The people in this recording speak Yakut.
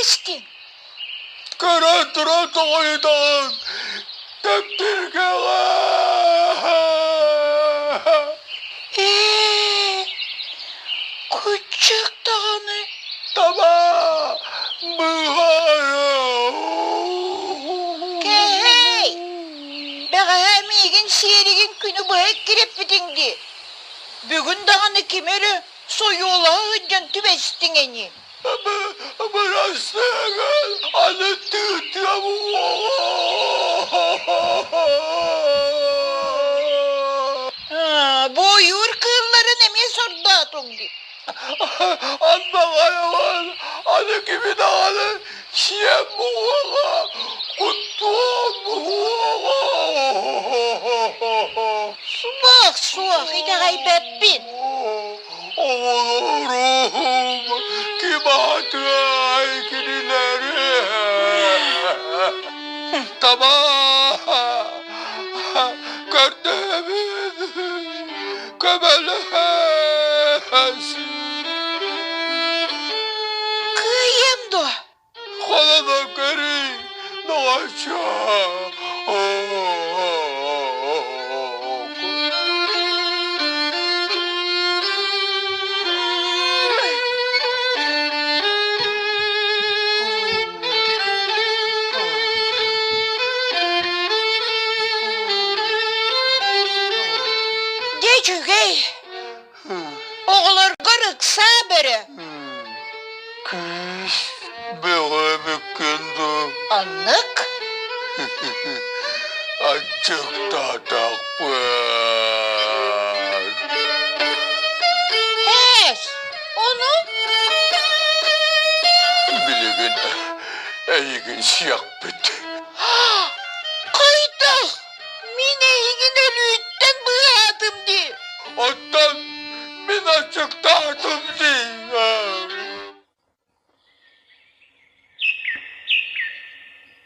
эстиҥ? Көрөн туран тоҕойутаҕын, тэптиргэҕэ! Ээ, куччук даҕаны. Таба быһаарыы. Кэһэй! Бэҕэһээ миигин сиэригин күнү быһа эккирэппитиҥ дии. Бүгүн даҕаны кими эрэ сойуолаһа сылдьан түбэстиҥ ини. Бырастыгын аны тыытыам Бу ойуур кыылларын эмиэ сордоотуҥ дии. Андаҕайабын аны кими даҕаны сиэм буһуоҕа, куттуом буһуоҕа. Суох, суох, итэҕэйбэппин. Оҕолорум, ким аатыай кинилэри? Таба көрдөһөбүн, көмөлөс. Кыайыам дуо? Холоно көрүй, доҕоччуок. Дьэ үчүгэй. Оҕолоргор ыксаа бөрө. Кыыс бөҕө эбиккин дуу? Оннук. Аччыктаатахпын. Һээс, ону? Билигин эйигин сиэхпит. Хайдах? Мин эйигин өлүүттэн быыһаатым дии. Оттон мин аччыктаатым дии.